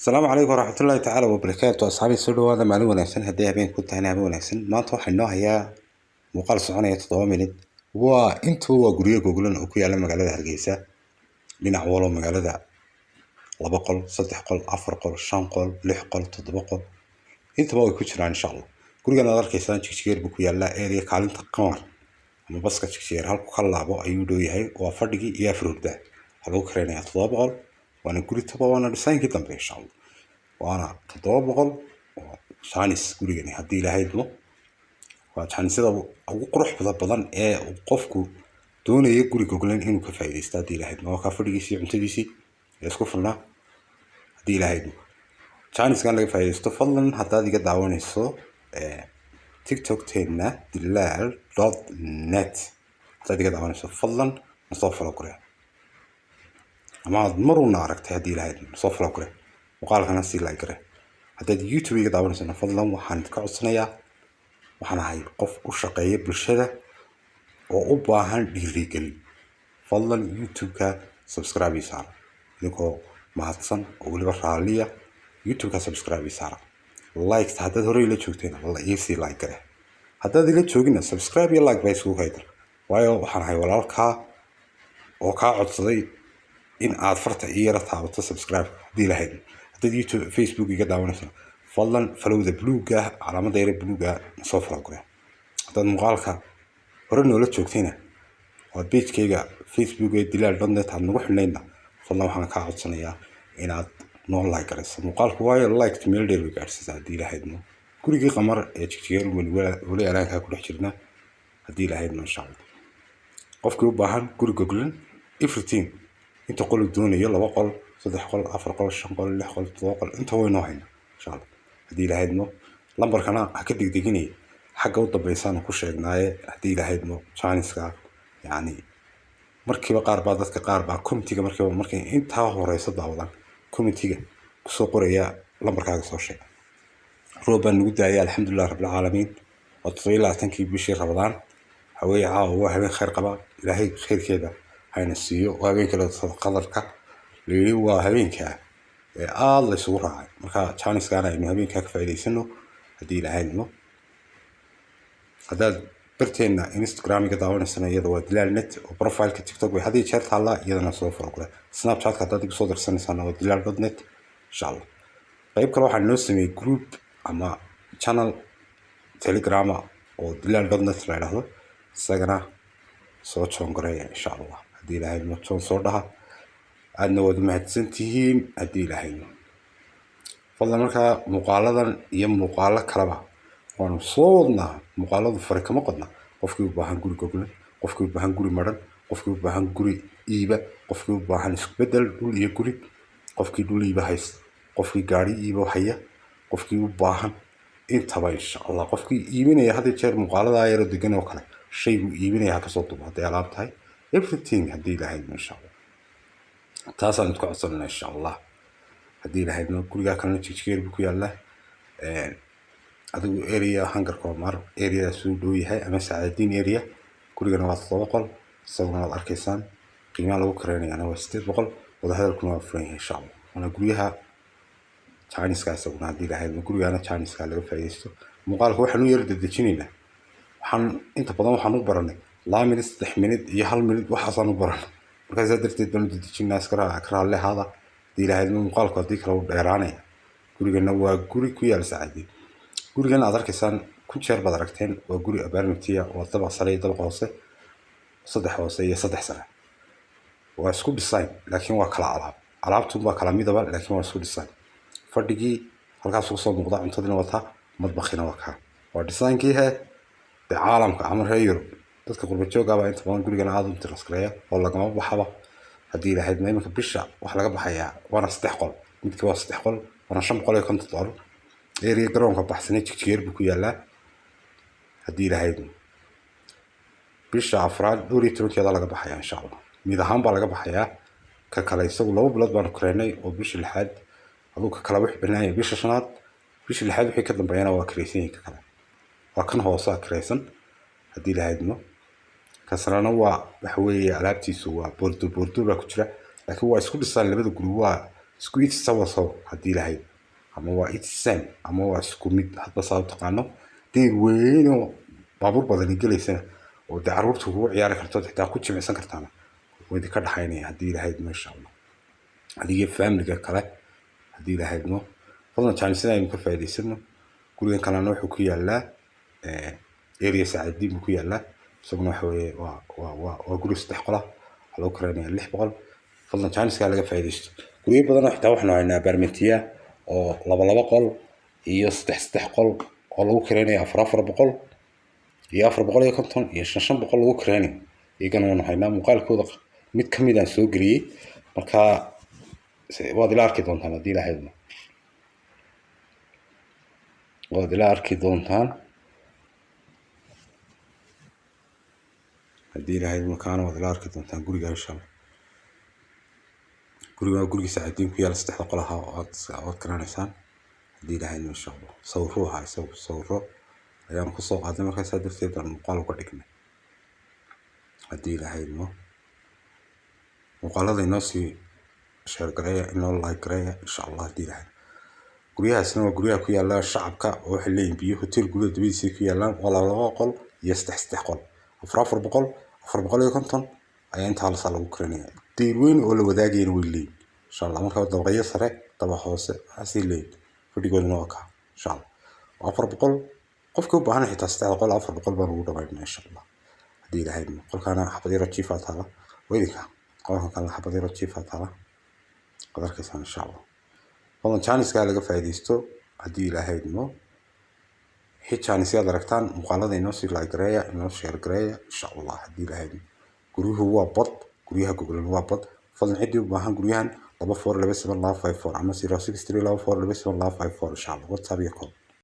Asalaamu calaykum waraxmatullaahi tacaala wabarakaatu. Asxaabii, soo dhawaada. Maalin wanaagsan haddii habeen ku tahayna, habeen wanaagsan. Maanta waxaa inoo hayaa muuqaal soconaya 7 minid. Waa intuba waa guryo goglan oo ku yaala magaalada Hargeysa, dhinac walo magaalada: laba qol, saddex qol, afar qol, shan qol, lix qol, toddoba qol, intaba way ku jiraan, insha Allah. Gurigan aad arkaysaan Jigjigeer buu ku yaalaa, area kaalinta Qamar ama baska Jigjigeer halku ka laabo ayuu dhow yahay. Waa fadhigii iyo afar hurdaa. Waxaa lagu karaynayaa 700, waana guri toba, waana dhisaynkii dambe, insha Allah. Waana 700 oo jaanis gurigani, haddii Ilaahay idmo. Waa jaanisyada ugu qurux badan ee uu qofku doonayo guri goglan inuu ka faa'iidaysto, haddii Ilaahay idmo. Waa kaa fadhigiisii, cuntadiisii ee isku filnaa, haddii Ilaahay idmo. Jaaniskan laga faa'iidaysto. Fadlan, haddaad iga daawanayso TikTok-teena dilaal.net, haddaad iga daawanayso, fadlan nasoo follow garee, ama aad maruna aragtay, haddii Ilaahay idmo, nasoo follow garee, muuqaalkana sii like garee. Haddaad YouTube iga daawanaysana, fadlan waxaan idinka codsanayaa, waxaan ahay qof u shaqeeya bulshada oo u baahan dhiirigelin. Fadlan YouTube-ka subscribe ii saara, idinkoo mahadsan oo weliba raalliya. YouTube-ka subscribe ii saara, like haddaad horey ila joogteen la iisii like gare. Haddaad ila joogina, subscribe iyo like baa isugu kaydar, waayo waxaan ahay walaalkaa oo kaa codsaday in aad farta ii yara taabato subscribe, haddii lahayd. Haddaad YouTube, Facebook iga daawanaysana, fadlan followda bluega, calaamadda yare bluega, soo follow garee. Haddaad muuqaalka hore noola joogtayna oo pagekayga Facebook ee dilaal.net aad nagu xidhnaydna, fadlan waxaan kaa codsanayaa inaad noo like garayso muuqaalku, waayo like meel dheer way gaadhsiisaa, haddii lahaydno. Gurigii Qamar ee Jigjigeer weli alaankaa ku dhex jirna, haddii lahaydno, insha Allah. Qofkii u baahan guri goglan, everything, inta qol uu doonayo, laba qol, saddex qol, afar qol, shan qol, lix qol, toddoba qol, inta waynoo hayna, insha Allah, haddii Ilahaydmo. Lambarkana ha ka degdeginaya, xagga u dambeysaan ku sheegnaaye, haddii Ilahaydmo. Janiska yacni markiiba qaar baa, dadka qaar baa commentiga markiiba markay intaa horeyso daawadaan commentiga kusoo qoraya "lambarkaaga soo sheeg". Roob baa nagu daayay, alxamdulilah rabbilcaalamiin. Waa 27-kii bishii Ramadaan. Waxaa weeye caawa waa habeen khayr qaba, Ilaahay khayrkeeda hayna siiyo. Waa habeenka qadarka la yidhi, waa habeenka ee aada la isugu raacay. Marka janiskaana aynu habeenkaa ka faa'iidaysano, haddii Ilaahay idmo. Haddaad barteenna Instagram iga daawanaysana, iyada waa dilaal net, oo profileka TikTok bay had iyo jeer taallaa, iyadana soo follow kule. Snapchatka haddaad igu soo dirsanaysaana waa dilaal.net, insha Allah. Qayb kale waxaa noo sameeyey group ama channel Telegrama oo dilaal.net la yidhaahdo, isagana soo join gareeya, insha Allah, haddii Ilaahay idmo. Join soo dhaha, aadna waad umahadsan tihiin, haddii Ilaahay idmo. Fadlan, markaa muuqaaladan iyo muuqaalo kaleba waanu soo wadnaa. Muuqaaladu fari kama qodna. Qofkii u baahan guri goglan, qofkii u baahan guri maran, qofkii u baahan guri iiba, qofkii u baahan isku bedel dhul iyo guri, qofkii dhul iiba haysta, qofkii gaari iiba haya, qofkii u baahan intaba, insha Allah. Qofkii iibinaya, had iyo jeer muuqaaladaa yaroo degan oo kale shayguu iibinaya ha kasoo dubo, hadday alaab tahay, everything, haddii Ilaahay idmo, insha Allah. Taasaan idinku codsanayna, insha Allah, haddii Ilaahay idmo. Gurigaa kalena Jigjigeer buu ku yaallaa, adigu area Hangarka Omar areadaas uu dhow yahay ama Sacaadiin area. Gurigana waa toddoba qol, isaguna waad arkaysaan. Qiimaha lagu kareynayaana waa 800, wadahadalkuna waa furan yahay, insha Allah. Waana guryaha janiska isaguna, haddii Ilaahay idmo. Gurigaana janiska laga faa'iidaysto. Muuqaalka waxaan u yara dedejinaynaa, waxaan inta badan waxaan u baranay 2 minid, 3 minid iyo 1 minid, waxaasaan u baranay. Markaa saa darteed baan u dedejinaa. Iska ka raalli ahaada, haddii Ilaahay idmo. Muuqaalku haddii kale uu dheeraanaya. Gurigana waa guri ku yaala Saacadiin. Gurigan aad arkaysaan kun jeer baad aragteen. Waa guri apartmentiya, waa dabaq sare iyo dabaq hoose, saddex hoose iyo saddex sare. Waa isku design, laakiin waa kala alaab. Alaabtun baa kala midaba, laakiin waa isku design. Fadhigii halkaas kusoo muuqda, cuntadiina wataa, madbakhina waa kaa. Waa designkii he dee caalamka ama reer Yurub. Dadka qurba jooga baa inta badan gurigan aada u interest gareeya, oo lagama baxaba, haddii Ilahayd. Ma iminka bisha wax laga baxayaa. Waana saddex qol, midkii waa saddex qol, waana $550. Area garoonka baxsanay Jigjigeer buu ku yaalaa, haddii Ilahayd. Bisha afraad dhowr iyo tobankeeda laga baxayaa, insha Allah. Mid ahaan baa laga baxayaa. Ka kale isagu 2 bilood baanu kareynay, oo bisha lixaad aduu ka kale wix banaanya, bisha shanaad, bisha lixaad wixii ka dambeeyana waa kareysan yahay. Ka kale waa kan hoosaa kareysan, haddii Ilahaydmo. Ka sarena waa waxa weeye alaabtiisu waa bordo, bordo baa ku jira, laakiin waa isku dhisaan labada guri, waa Isku it's sawa saw haddii lahayd, ama waa it's same, ama waa isku mid, hadba saa u taqaano. Deyr weyn oo baabuur badani gelaysana oo dee carruurta kugu ciyaari karto, xitaa ku jimicsan kartaana, waa idinka dhaxaynaya haddii lahayd, masha Allah, adiga familiga kale haddii lahaydno. Fadlan jaanisada aynu ka faa'iidaysano. Gurigan kalena wuxuu ku yaalaa area Saacadiin buu ku yaalaa isaguna. Waxa weeye waa guri 3 qola, waxaa lagu karaynayaa 600. Fadlan jaaniskaa laga faa'iidaysto. Guryo badan oo xitaa waxaanu haynaa apartmentiya oo laba laba qol iyo saddex saddex qol oo lagu karaynayo 400-400 iyo 450 iyo 500-500 lagu karaynayo, iyagana waanu haynaa. Muuqaalkooda mid ka mid aan soo geliyey, marka waad ila arki doontaan haddii Ilaahay idmo, waad ila arki doontaan haddii Ilaahay idmo, kaana waad ila arki doontaan guriga, insha Allah. Guriga waa gurigii Saacadiin ku yaala, saddexda qol ahaa oo aad garanaysaan haddii Ilaahay idmo, insha Allah. Sawirro ahaa isagu, sawirro ayaan kusoo qaadnay, markaa saa darteed baan muuqaal uga dhignay haddii Ilaahay idmo. Muuqaalada inoo sii share gareeya, inoo like gareeya, insha Allah, haddii Ilaahay. Guryahaasna waa guryaha ku yaala shacabka oo waxay leeyihiin biyo, hotel guryaha dabadiisa ku yaalaan. Waa laba laba qol iyo saddex saddex qol, 400-400, 450 ayaa intaa lasaa lagu karinaya. Deyr weyn oo la wadaagayna way leeyihin, insha Allah. Marka dabaqyo sare, dabaq hoose, waxaasay leeyihin. Fadhigooduna waa kaa, insha Allah, waa 400. Qofkii u baahan xitaa saddexda qol 400 baan ugu dhamaynaa, insha Allah, haddii Ilaahay idmo. Qolkaana xabad yaro jiifaa taala, waa idinka. Qolka kalena xabad yaro jiifaa taala, waad arkaysaan, insha Allah. Fadlan jaaniskaa laga faa'iidaysto haddii Ilaahay idmo. Wixii jaanisyaad aragtaan, muuqaalada inoo sii like gareeya, inoo share gareeya, insha Allah, haddii Ilaahay idmo. Guryuhu waa bad, guryaha goglan waa bad. Fadlan ciddii u baahan guryahan, 2427254 ama 0632427254, insha Allah, WhatsApp iyo call.